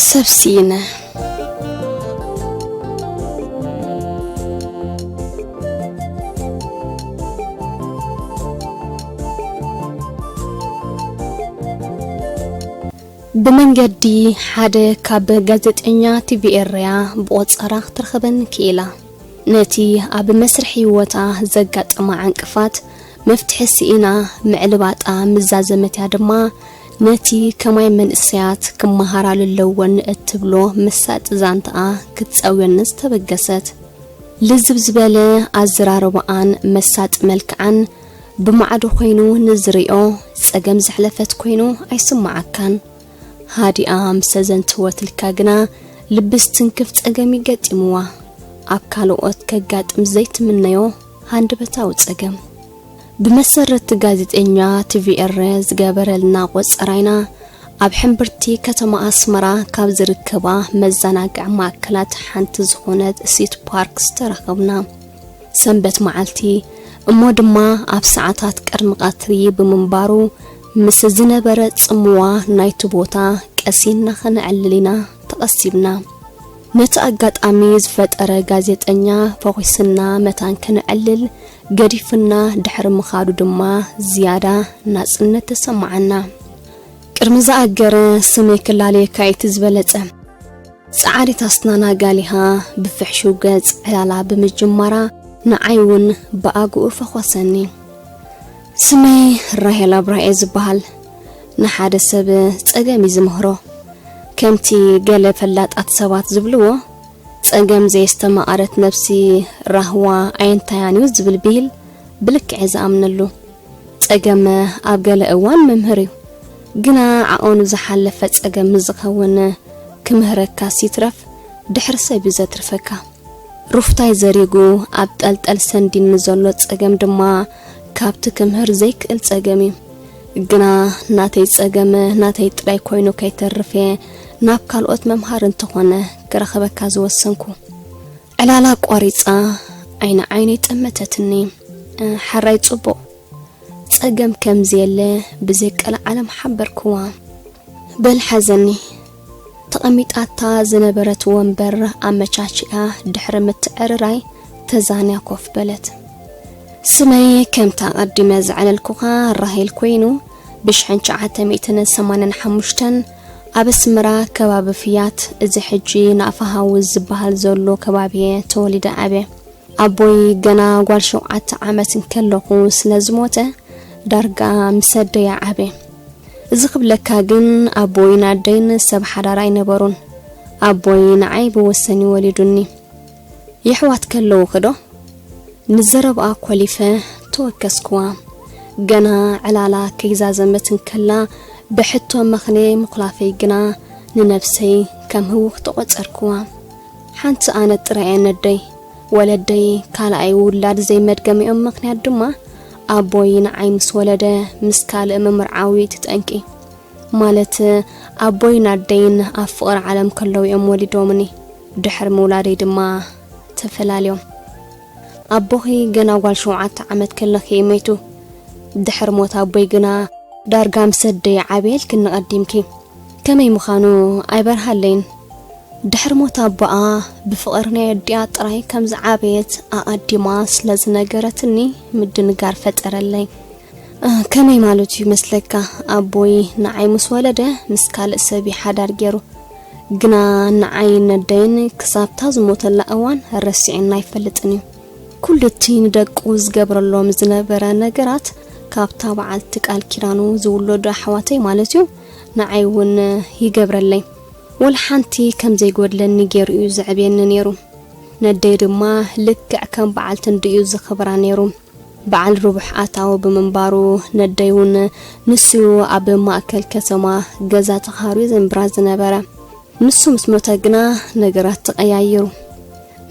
ሰብ ስኢነ። ብመንገዲ ሓደ ካብ ጋዜጠኛ ቲቪ ኤርትራ ብቆጸራ ክትረኽበኒ ክኢላ። ነቲ ኣብ መስርሕ ህይወታ ዘጋጠማ ዕንቅፋት መፍትሒ ስኢና ምዕልባጣ ምስ ዛዘመት እያ ድማ፣ ነቲ ከማይ መንእሰያት ክመሃራሉ ኣለወን እትብሎ መሳጢ ዛንታኣ ክትጸውየኒ ዝተበገሰት። ልዝብ ዝበለ ኣዘራርባኣን መሳጢ መልክዓን ብማዕዶ ኮይኑ ንዝሪኦ ጸገም ዘሕለፈት ኮይኑ ኣይስምዓካን። ሃዲኣ ምስ ኣዘንተወትልካ ግና ልቢ ዝትንክፍ ጸገም እዩ ገጢምዋ። ኣብ ካልኦት ከጋጥም ዘይትምነዮ ሃንደበታዊ ጸገም። ብመሰረት ጋዜጠኛ ቲቪ ኤረ ዝገበረልና ቆጸራ ኢና ኣብ ሕምብርቲ ከተማ ኣስመራ ካብ ዝርከባ መዘናግዒ ማእከላት ሓንቲ ዝኾነት ሲቲ ፓርክ ዝተራኸብና። ሰንበት መዓልቲ እሞ ድማ ኣብ ሰዓታት ቅድሚ ቀትሪ ብምንባሩ፣ ምስ ዝነበረ ጽምዋ ናይቲ ቦታ ቀሲንና ከነዕልል ኢና ተቐሲብና። ነቲ ኣጋጣሚ ዝፈጠረ ጋዜጠኛ ፈኺስና መታን ከነዕልል ገዲፍና ድሕሪ ምኻዱ ድማ ዝያዳ ናጽነት ተሰማዓና። ቅድሚ ዝኣገረ ስመይ ክላለየካ እቲ ዝበለጸ። ጸዓሪት ኣስናና ጋሊሃ ብፍሕሹው ገጽ ዕላላ ብምጅማራ ንዓይ እውን ብኣግኡ ፈኾሰኒ። ስመይ ራሄል ኣብርሃ እየ ዝበሃል። ንሓደ ሰብ ጸገም እዩ ዝምህሮ። ከምቲ ገለ ፈላጣት ሰባት ዝብልዎ፣ ጸገም ዘየስተማቐረት ነብሲ ራህዋ ኣየንታያን እዩ ዝብል ብሂል ብልክዕ እየ ዝኣምነሉ። ጸገም ኣብ ገለ እዋን መምህር እዩ። ግና ዓቐኑ ዝሓለፈ ጸገም ምስ ዝኸውን ክምህረካስ ይትረፍ ድሕሪ ሰብ እዩ ዘትርፈካ። ሩፍታይ ዘሪጉ ኣብ ጠልጠል ሰንዲን ንዘሎ ጸገም ድማ ካብቲ ክምህር ዘይክእል ጸገም እዩ። ግና ናተይ ጸገም ናተይ ጥራይ ኮይኑ ከይተርፍ እየ ናብ ካልኦት መምሃሪ እንተኾነ ክረኽበካ ዝወሰንኩ። ዕላላ ኣቋሪጻ ዓይኒ ዓይነይ ጠመተትኒ። እ፣ ሓራይ ጽቡቕ። ጸገም ከም ዘየለ ብዘይ ቀልዓለም ሓበርክዋ። በል ሓዘኒ። ተቐሚጣታ ዝነበረት ወንበር ኣመቻችያ ድሕሪ ምትዕርራይ ተዛንያ ኮፍ በለት። ስመይ ከምታ ኣቐዲመ ዘዕለልኩኻ ራሄል ኮይኑ፣ ብሽሕን ትሽዓተ ሚእትን ሰማንያን ሓሙሽተን ኣብ ኣስመራ ከባቢ ፍያት፣ እዚ ሕጂ ናእፋሃዊ ዝበሃል ዘሎ ከባቢ እየ ተወሊደ ዓብየ። ኣቦይ ገና ጓል ሸውዓተ ዓመት እንከለኹ ስለ ዝሞተ፣ ዳርጋ ምስ ኣደይ እየ ዓብየ። እዚ ክብለካ ግን ኣቦይን ኣደይን ሰብ ሓዳር ኣይነበሩን። ኣቦይ ንዓይ ብወሰን እዩ ወሊዱኒ። የሕዋት ከለውኺ ዶ? ንዘረብኣ ኮሊፈ ተወከስክዋ። ገና ዕላላ ከይዛዘመት እንከላ ብሕቶ መኽነ ምኹላፈይ ግና ንነብሰይ ከም ህውኽ ተቖጸርክዋ። ሓንቲ ኣነ ጥራይ እየ ነደይ። ወለደይ ካልኣይ ውላድ ዘይመድገሚኦም ምኽንያት ድማ ኣቦይ ንዓይ ምስ ወለደ ምስ ካልእ ምምርዓዊ እቲ ጠንቂ። ማለት ኣቦይን ኣደይን ኣብ ፍቕሪ ዓለም ከለዉ እዮም ወሊዶምኒ። ድሕሪ ምውላደይ ድማ ተፈላልዮም። ኣቦኺ ገና ጓል ሸውዓተ ዓመት ከለኺ እዩ መይቱ። ድሕሪ ሞት ኣቦይ ግና ዳርጋ ምስ ኣደይ ዓብየ ኢልክኒ ቀዲምኪ። ከመይ ምዃኑ ኣይበርሃለይን። ድሕሪ ሞት ኣቦኣ ብፍቕሪ ናይ ኣዲኣ ጥራይ ከም ዝዓበየት ኣቐዲማ ስለ ዝነገረትኒ ምድንጋር ፈጠረለይ። እ፣ ከመይ ማለት እዩ መስለካ? ኣቦይ ንዓይ ምስ ወለደ ምስ ካልእ ሰብ እዩ ሓዳር ገይሩ። ግና ንዓይን ነደይን ክሳብታ ዝሞተላ እዋን ረሲዕና ኣይፈልጥን እዩ። ኩሉ እቲ ንደቁ ዝገብረሎም ዝነበረ ነገራት፣ ካብታ በዓልቲ ቃል ኪዳኑ ዝውለዱ ኣሕዋተይ ማለት እዩ፣ ንዓይ እውን ይገብረለይ። ወላ ሓንቲ ከም ዘይጎድለኒ ገይሩ እዩ ዘዕብየኒ ነይሩ። ነደይ ድማ ልክዕ ከም በዓልቲ እንድዩ ዝኽብራ ነይሩ። በዓል ርቡሕ ኣታዊ ብምንባሩ፣ ነደይ እውን ንሱ ኣብ ማእከል ከተማ ገዛ ተኻርዩ ዘንብራ ዝነበረ። ንሱ ምስ ሞተ ግና ነገራት ተቐያይሩ።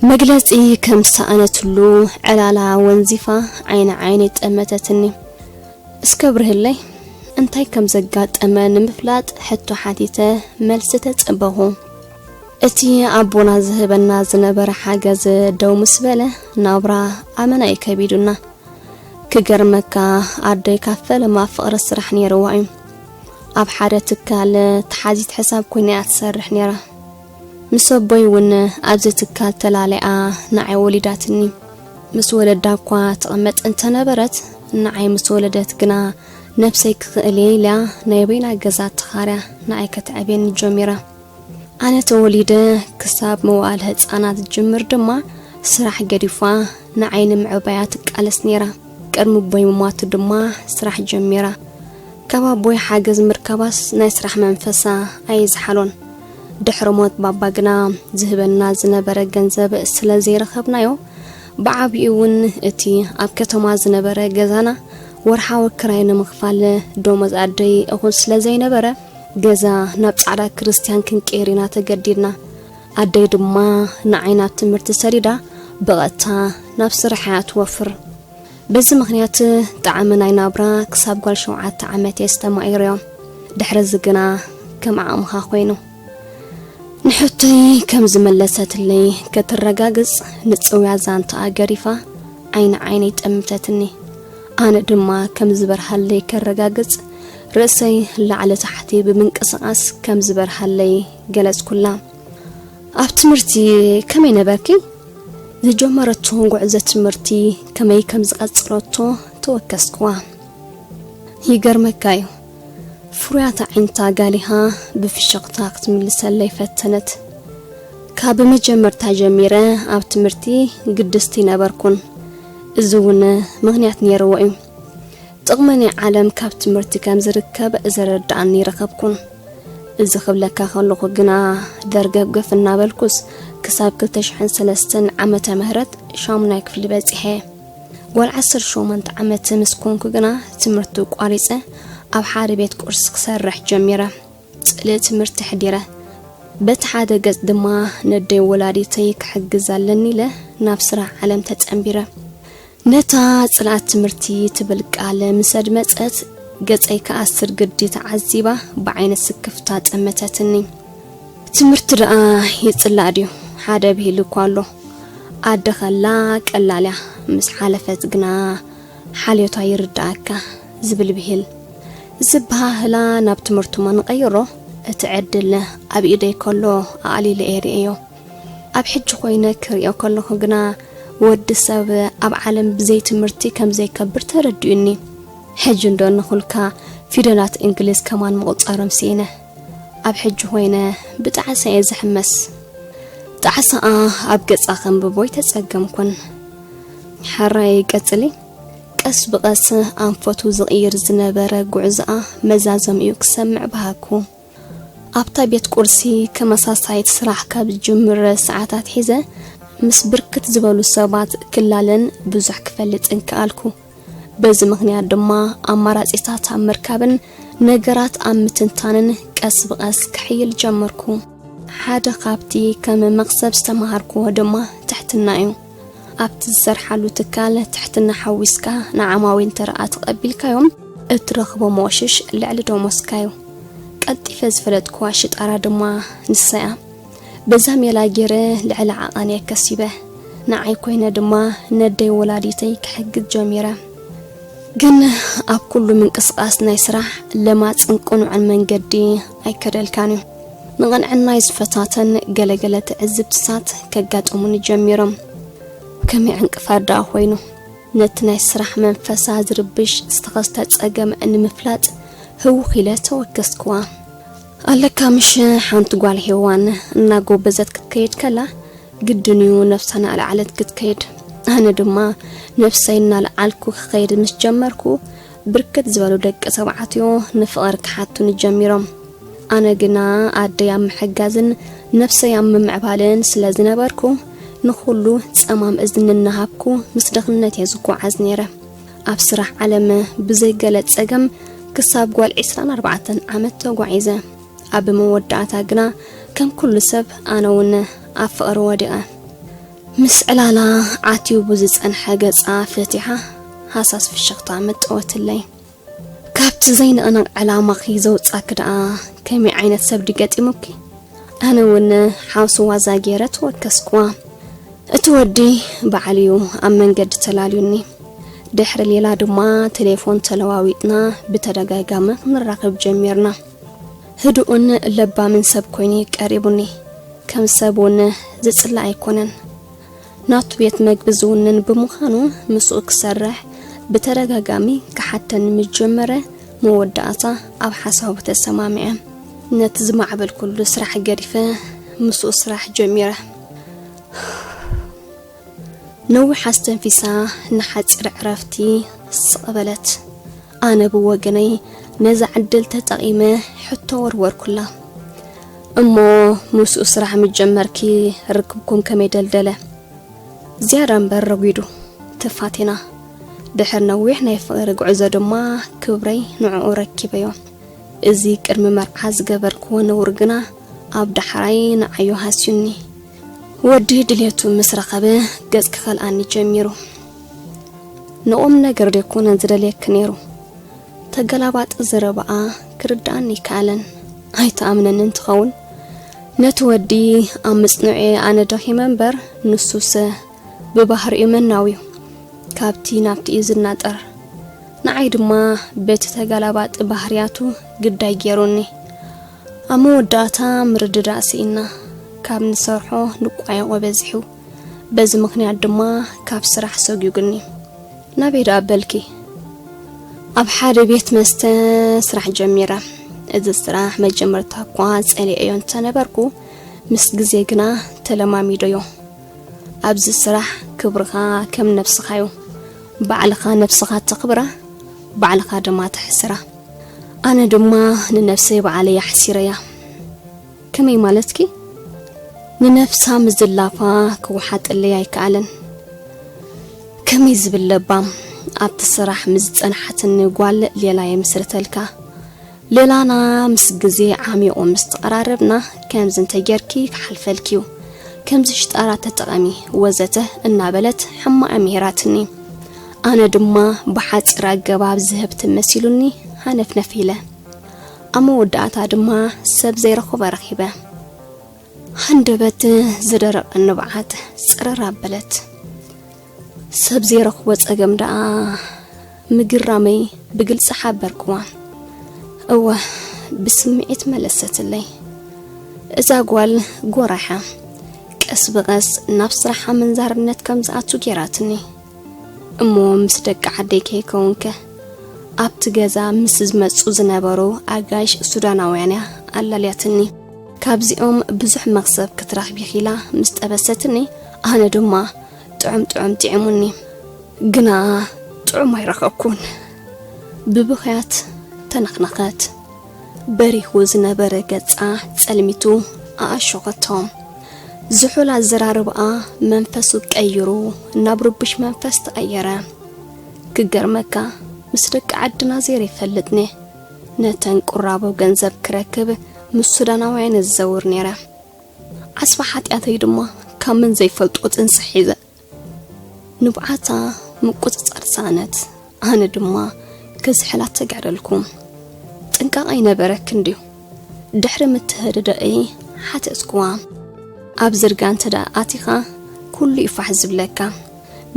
መግለጺ ከም ዝሰኣነትሉ ዕላላ ወንዚፋ ዓይኒ ዓይነይ ጠመተትኒ። እስከ ኣብርህለይ፣ እንታይ ከም ዘጋጠመ ንምፍላጥ ሕቶ ሓቲተ መልሲ ተጸበኹ። እቲ ኣቦና ዝህበና ዝነበረ ሓገዝ ደው ምስ በለ፣ ናብራ ኣመና እዩ ከቢዱና። ክገርመካ፣ ኣደይ ካብ ፈለማ ፍቕሪ ስራሕ ነይርዋ እዩ። ኣብ ሓደ ትካል ተሓዚት ሕሳብ ኮይና እያ ትሰርሕ ነይራ። ምስ ኣቦይ እውን ኣብዚ ትካል ተላሊኣ ንዓይ ወሊዳትኒ። ምስ ወለዳ እኳ ትቕመጥ እንተነበረት፣ ንዓይ ምስ ወለደት ግና ነብሰይ ክኽእል እየ ኢላ ናይ በይና ገዛ ተኻርያ ንዓይ ከተዕብየኒ ጀሚራ። ኣነ ተወሊደ ክሳብ መዋእለ ህጻናት ዝጅምር ድማ ስራሕ ገዲፋ ንዓይ ንምዕባያ ትቃለስ ነይራ። ቅድሚ ኣቦይ ምሟቱ ድማ ስራሕ ጀሚራ። ካብ ኣቦይ ሓገዝ ምርካባስ ናይ ስራሕ መንፈሳ ኣይዝሓሎን። ድሕሪ ሞት ባባ ግና ዝህበና ዝነበረ ገንዘብ ስለ ዘይረኸብናዮ፣ ብዓቢኡ እውን እቲ ኣብ ከተማ ዝነበረ ገዛና ወርሓዊ ክራይ ንምኽፋል ደሞዝ ኣደይ እኹል ስለ ዘይነበረ፣ ገዛ ናብ ጻዕዳ ክርስትያን ክንቀይር ኢና ተገዲድና። ኣደይ ድማ ንዓይ ናብ ትምህርቲ ሰዲዳ ብቐጥታ ናብ ስራሕ እያ ትወፍር። በዚ ምኽንያት ጣዕሚ ናይ ናብራ ክሳብ ጓል ሸውዓተ ዓመት እየ ዝተማኢረዮ። ድሕርዚ ግና ከም ዓቕምኻ ኮይኑ። ንሕቶይ ከም ዝመለሰትለይ ከተረጋግጽ ንጽውያ ዛንታኣ ገሪፋ ዓይኒ ዓይነይ ጠምተትኒ። ኣነ ድማ ከም ዝበርሃለይ ከረጋግጽ ርእሰይ ላዕሊ ታሕቲ ብምንቅስቓስ ከም ዝበርሃለይ ገለጽኩላ። ኣብ ትምህርቲ ከመይ ነበርኪ? ዝጀመረቶ ጉዕዞ ትምህርቲ ከመይ ከም ዝቐጸለቶ ተወከስክዋ። ይገርመካ እዩ፣ ፍሩያት ኣዒንታ ጋሊሃ ብፍሽኽታ ክትምልሰለይ ፈተነት። ካብ መጀመርታ ጀሚረ ኣብ ትምህርቲ ግድስቲ ነበርኩን። እዚ እውን ምኽንያት ነይርዎ እዩ። ጥቕሚ ናይ ዓለም ካብ ትምህርቲ ከም ዝርከብ ዘረድኣኒ ረኸብኩን። እዚ ክብለካ ከለኹ ግና ደርገብገፍ እናበልኩስ ክሳብ ክልተ ሽሕን ሰለስተን ዓመተ ምህረት ሻሙናይ ክፍሊ በጺሐ። ጓል ዓሰርተ ሸሞንተ ዓመት ምስ ኮንኩ ግና ትምህርቲ ቋሪጸ ኣብ ሓደ ቤት ቁርሲ ክሰርሕ ጀሚረ። ጽልኢ ትምህርቲ ኣሕዲረ። በቲ ሓደ ገጽ ድማ ነደይ ወላዲተይ ክሕግዝ ኣለኒ ኢለ ናብ ስራሕ ዓለም ተጸንቢረ። ነታ ጽልኣት ትምህርቲ ትብል ቃል ምስ ኣድመጸት፣ ገጸይ ክኣስር ግዲ ተዓዚባ ብዓይኒ ስክፍታ ጠመተትኒ። ትምህርቲ ደኣ ይጽላእ ድዩ? ሓደ ብሂል እኳ ኣሎ። ኣደ ኸላ ቀላል እያ፣ ምስ ሓለፈት ግና ሓልዮታ ይርድኣካ ዝብል ብሂል። ዝበሃህላ ናብ ትምህርቱማ ንቐይሮ፣ እቲ ዕድል ኣብ ኢደይ ከሎ ኣቕሊለ እየ ርእየዮ። ኣብ ሕጂ ኮይነ ክሪኦ ከለኹ ግና፣ ወዲ ሰብ ኣብ ዓለም ብዘይ ትምህርቲ ከም ዘይከብር ተረዲኡኒ። ሕጂ እንዶ ንኹልካ ፊደላት እንግሊዝ ከማን ምቑጻሮም ስኢነ። ኣብ ሕጂ ኮይነ ብጣዕሳ እየ ዝሕመስ። ጣዕሳኣ ኣብ ገጻ ከንብቦ ኣይተጸገምኩን። ሕራይ ቀጽሊ። ቀስ ብቐስ ኣንፈቱ ዝቕይር ዝነበረ ጉዕዞኣ መዛዘሚኡ ክሰምዕ በሃግኩ። ኣብታ ቤት ቁርሲ ከመሳሳይት ስራሕ ካብ ዝጅምር ሰዓታት ሒዘ ምስ ብርክት ዝበሉ ሰባት ክላለን ብዙሕ ክፈልጥን ከኣልኩ። በዚ ምኽንያት ድማ ኣማራጺታት ኣብ ምርካብን ነገራት ኣብ ምትንታንን ቀስ ብቐስ ክሕይል ጀመርኩ። ሓደ ካብቲ ከም መኽሰብ ዝተመሃርኩዎ ድማ ትሕትና እዩ። ኣብቲ ዝሰርሓሉ ትካል ትሕትና ሓዊስካ ንዓማዊል እንተ ደኣ ተቐቢልካዮም፣ እትረኽቦ መወሽሽ ልዕሊ ደሞዝካ እዩ። ቀልጢፈ ዝፈለጥኩዋ ሽጣራ ድማ ንሳ እያ። በዛ ሜላ ገይረ ልዕሊ ዓቐን እየ ከሲበ። ንዓይ ኮይነ ድማ ነደይ ወላዲተይ ክሕግዝ ጀሚረ። ግን ኣብ ኩሉ ምንቅስቓስ ናይ ስራሕ ለማጽን ቅኑዕን መንገዲ ኣይከደልካን እዩ። ንቕንዕናይ ዝፈታተን ገለገለ ትዕዝብትታት ከጋጥሙኒ ጀሚሮም። ከመይ ዕንቅፋት ደኣ ኮይኑ? ነቲ ናይ ስራሕ መንፈሳ ዝርብሽ ዝተኸስተ ጸገም ንምፍላጥ ህውኽ ኢለ ተወከስክዋ። ኣለካ ምሽ ሓንቲ ጓል ሄዋን እናጎበዘት ክትከይድ ከላ ግድን እዩ ነፍሳ እናለዓለት ክትከይድ። ኣነ ድማ ነፍሰይ እናለዓልኩ ክኸይድ ምስ ጀመርኩ ብርክት ዝበሉ ደቂ ተባዕትዮ ንፍቕሪ ክሓቱኒ ጀሚሮም። ኣነ ግና ኣደይ ኣብ ምሕጋዝን ነፍሰይ ኣብ ምምዕባልን ስለ ዝነበርኩ ንኹሉ ጸማም እዝኒ እናሃብኩ ምስ ድኽነት እየ ዝጓዓዝ ነይረ። ኣብ ስራሕ ዓለም ብዘይ ገለ ጸገም ክሳብ ጓል ዒስራን ኣርባዕተን ዓመት ተጓዒዘ። ኣብ መወዳእታ ግና ከም ኩሉ ሰብ ኣነ እውን ኣብ ፍቕሪ ወዲቐ። ምስ ዕላላ ዓትዩ ብዝጸንሐ ገጻ ፈቲሓ ሃሳስ ፍሽኽታ መጠወትለይ። ካብቲ ዘይንቕነቕ ዕላማኺ ዘውጻኪ ደኣ ከመይ ዓይነት ሰብ ድዩ ገጢሙኪ? ኣነ እውን ሓውሲ ዋዛ ገይረ ተወከስክዋ። እቲ ወዲ በዓል እዩ ኣብ መንገዲ ተላልዩኒ። ድሕሪ ሌላ ድማ ቴሌፎን ተለዋዊጥና ብተደጋጋሚ ክንራኸብ ጀሚርና። ህዱእን ለባምን ሰብ ኮይኑ ቀሪቡኒ። ከም ሰብ እውን ዝጽላእ ኣይኮነን። ናቱ ቤት መግቢ ዝውንን ብምዃኑ ምስኡ ክሰርሕ ብተደጋጋሚ ክሓተኒ ምስ ጀመረ፣ መወዳእታ ኣብ ሓሳቡ ተሰማሚዐ። ነቲ ዝማዕበልኩሉ ስራሕ ገዲፈ ምስኡ ስራሕ ጀሚረ። ነዊሕ ኣስተንፊሳ ንሓጺር ዕረፍቲ ስቕ በለት። ኣነ ብወገነይ ነዛ ዕድል ተጠቒመ ሕቶ ወርወርኩላ። እሞ ምስኡ ስራሕ ምጀመርኪ ርክብኩም ከመይ ደልደለ? ዝያዳ እምበር ረጒዱ። ተፋቲና። ድሕሪ ነዊሕ ናይ ፍቕሪ ጉዕዞ ድማ ክብረይ ንዕኡ ረኪበዮ። እዚ ቅድሚ መርዓ ዝገበርክዎ ነውር ግና ኣብ ዳሕራይ ንዓዩ ሃስዩኒ። ወዲ ድሌቱ ምስ ረኸበ ገጽ ክኸልኣኒ ጀሚሩ። ንቑም ነገር ደይኮነን ዝደልየኪ ነይሩ። ተገላባጢ ዘረባኣ ክርድኣኒ ኣይከኣለን። ኣይትኣምነንን ትኸውን። ነቲ ወዲ ኣብ ምጽንዑ ኣነ ደኺመ እምበር ንሱስ ብባህሪኡ መናዊ እዩ። ካብቲ ናብቲ እዩ ዝናጠር። ንዓይ ድማ በቲ ተገላባጢ ባህርያቱ ግዳይ ገይሩኒ። ኣብ መወዳእታ ምርድዳእ ስኢና። ካብ ንሰርሖ ንቋየቖ በዚሑ። በዚ ምኽንያት ድማ ካብ ስራሕ ሰጒጉኒ። ናበይ ደኣ በልኪ? ኣብ ሓደ ቤት መስተ ስራሕ ጀሚረ። እዚ ስራሕ መጀመርታ እኳ ጸሊኤዮ እንተነበርኩ፣ ምስ ግዜ ግና ተለማሚደዮ። ኣብዚ ስራሕ ክብርኻ ከም ነብስኻዩ። ባዕልኻ ነብስኻ ተኽብራ፣ ባዕልኻ ድማ ተሕስራ። ኣነ ድማ ንነብሰይ ባዕለይ ኣሕሲረያ። ከመይ ማለትኪ? ንነብሳ ምዝላፋ ክወሓጠለይ ኣይከኣለን። ከመይ ዝብል ለባም፣ ኣብቲ ስራሕ ምስ ዝጸንሓትኒ ጓል ሌላ የምስርተልካ። ሌላና ምስ ግዜ ዓሚቑ ምስ ተቐራረብና፣ ከምዚ እንተ ጌርኪ ክሓልፈልኪ እዩ፣ ከምዚ ሽጣራ ተጠቐሚ፣ ወዘተ እናበለት ሕማቕ ምሂራትኒ። ኣነ ድማ ብሓጺር ኣገባብ ዝህብቲ መሲሉኒ ሃነፍነፍ ኢለ። ኣብ መወዳእታ ድማ ሰብ ዘይረኽቦ ረኺበ። ሃንደበት ዝደረቐ ንብዓት ጽርር ኣበለት። ሰብ ዘይረኽቦ ጸገም ደኣ ምግራመይ ብግልጺ ሓበርክዋ። እወ፣ ብስምዒት መለሰትለይ። እዛ ጓል ጎራሓ፣ ቀስ ብቐስ ናብ ስራሓ ምንዛርነት ከም ዝኣቱ ጌራትኒ። እሞ ምስ ደቂ ዓደይ ከይከውንከ? ኣብቲ ገዛ ምስ ዝመጹ ዝነበሩ ኣጋይሽ ሱዳናውያን እያ ኣላልያትኒ። ካብዚኦም ብዙሕ መኽሰብ ክትረኽቢ ኢኺ ኢላ ምስ ጠበሰትኒ፣ ኣነ ድማ ጥዑም ጥዑም ጥዒሙኒ። ግና ጥዑም ኣይረኸብኩን። ብብኽያት ተነኽነኸት። በሪሁ ዝነበረ ገጻ ጸልሚቱ ኣኣሾኸቶ። ዝሑል ኣዘራርባኣ መንፈሱ ቀይሩ ናብ ርቡሽ መንፈስ ተቐየረ። ክገርመካ፣ ምስ ደቂ ዓድና ዘይረ ይፈልጥኒ። ነተን ቁራቦ ገንዘብ ክረክብ ምስ ሱዳናውያን እዘውር ነይረ። ዓስቢ ሓጢኣተይ ድማ ካብ መን ዘይፈልጦ ጥንሲ ሒዘ። ንብዓታ ምቁጽጻር ሰኣነት። ኣነ ድማ ክዝሕላ ተጋደልኩ። ጥንቃቐ ይነበረክን ድዩ? ድሕሪ ምትህድዳኤ ሓተትኩዋ። ኣብ ዝርጋ እንተ ደኣ ኣቲኻ፣ ኩሉ እዩ ፋሕ ዝብለካ።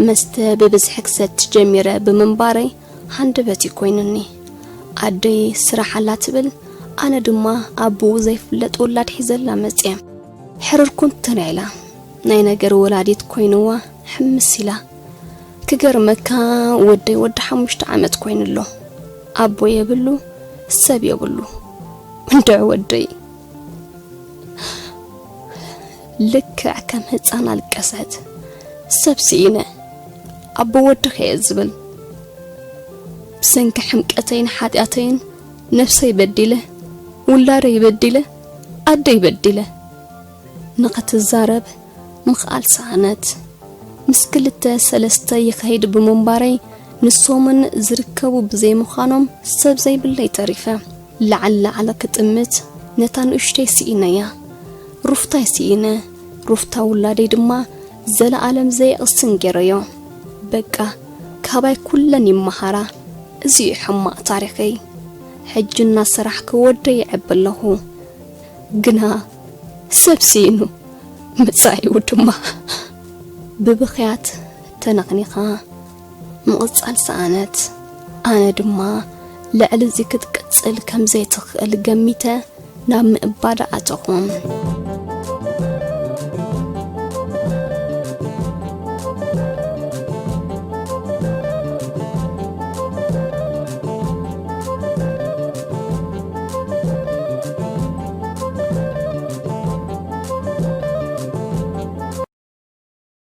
መስተ ብብዝሒ ክሰቲ ጀሚረ ብምንባረይ ሃንደበት እዩ ኮይኑኒ። ኣደይ ስራሕ ኣላ ትብል፣ ኣነ ድማ ኣቦኡ ዘይፍለጥ ውላድ ሒዘላ መጽየ። ሕርር ኩንትን ኢላ፣ ናይ ነገር ወላዲት ኮይንዋ ሕምስ ኢላ። ክገርመካ፣ ወደይ ወዲ ሓሙሽተ ዓመት ኮይኑ ኣሎ። ኣቦ የብሉ፣ ሰብ የብሉ። እንድዒ ወደይ። ልክዕ ከም ህጻን ኣለቀሰት። ሰብ ስኢነ፣ ኣቦ ወድኺ እየ ዝብል። ብሰንኪ ሕምቀተይን ሓጢኣተይን ነብሰይ በዲለ፣ ውላደይ በዲለ፣ ኣደይ በዲለ። ንኽትዛረብ ምኽኣል ሰኣነት። ምስ ክልተ ሰለስተ ይኸይድ ብምንባረይ፣ ንሶምን ዝርከቡ ብዘይምዃኖም ሰብ ዘይብለይ ተሪፈ። ላዕሊ ላዕሊ ክጥምት ነታ ንኡሽተይ ስኢነያ። ሩፍታይ ስኢነ፣ ሩፍታ ውላደይ ድማ ዘለኣለም ዘየቕስን ገይረዮ። በቃ፣ ካባይ ኩለን ይመሃራ። እዚ እዩ ሕማቕ ታሪኸይ። ሕጂ እናሰራሕኩ ወደይ ይዕቢ ኣለኹ። ግና ሰብ ስኢኑ፣ መጻኢኡ ድማ። ብብኽያት ተነቕኒቓ፣ ምቕጻል ሰኣነት። ኣነ ድማ ልዕሊ እዚ ክትቅጽል ከም ዘይትኽእል ገሚተ ናብ ምእባዳ ኣተኹ።